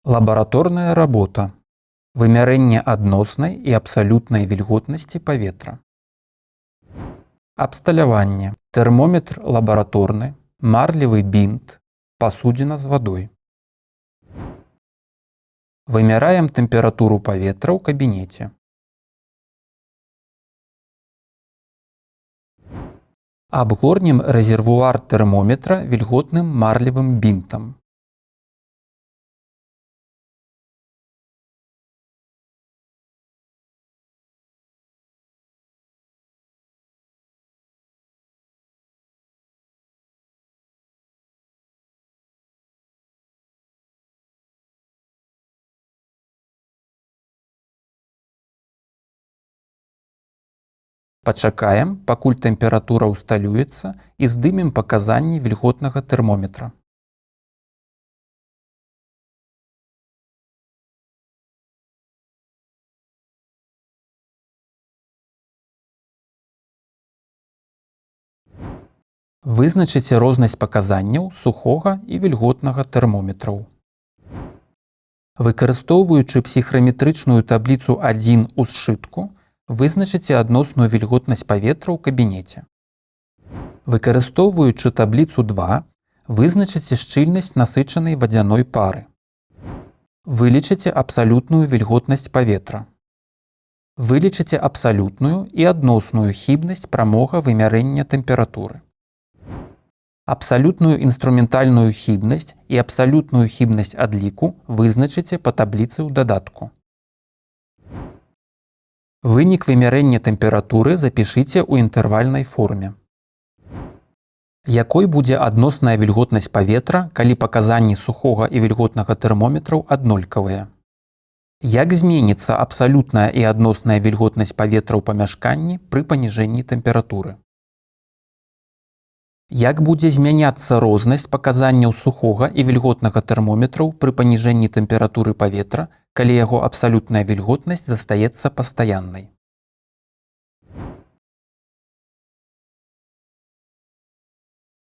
Лабараторная работа. Вымярэнне адноснай і абсалютнай вільготнасці паветра. Абсталяванне. Тэрмометр лабараторны, марлевы бінт, пасудзіна з вадой. Вымяраем тэмпературу паветра ў кабінеце. Абгорнем рэзервуар тэрмометра вільготным марлевым бінтам. Пачакаем, пакуль тэмпература ўсталюецца, і здымем паказанні вільготнага тэрмометра. Вызначыце рознасць паказанняў сухога і вільготнага тэрмометраў. Выкарыстоўваючы псіхраметрычную табліцу 1 у сшытку, вызначыце адносную вільготнасць паветра ў кабінеце. Выкарыстоўваючы табліцу 2, вызначыце шчыльнасць насычанай вадзяной пары. Вылічыце абсалютную вільготнасць паветра. Вылічыце абсалютную і адносную хібнасць прамога вымярэння тэмпературы. Абсалютную інструментальную хібнасць і абсалютную хібнасць адліку вызначыце па табліцы ў дадатку. Вынік вымярэння тэмпературы запішыце ў інтэрвальнай форме. Якой будзе адносная вільготнасць паветра, калі паказанні сухога і вільготнага тэрмометраў аднолькавыя? Як зменіцца абсалютная і адносная вільготнасць паветра ў памяшканні пры паніжэнні тэмпературы? Як будзе змяняцца рознасць паказанняў сухога і вільготнага тэрмометраў пры паніжэнні тэмпературы паветра, калі яго абсалютная вільготнасць застаецца пастаяннай?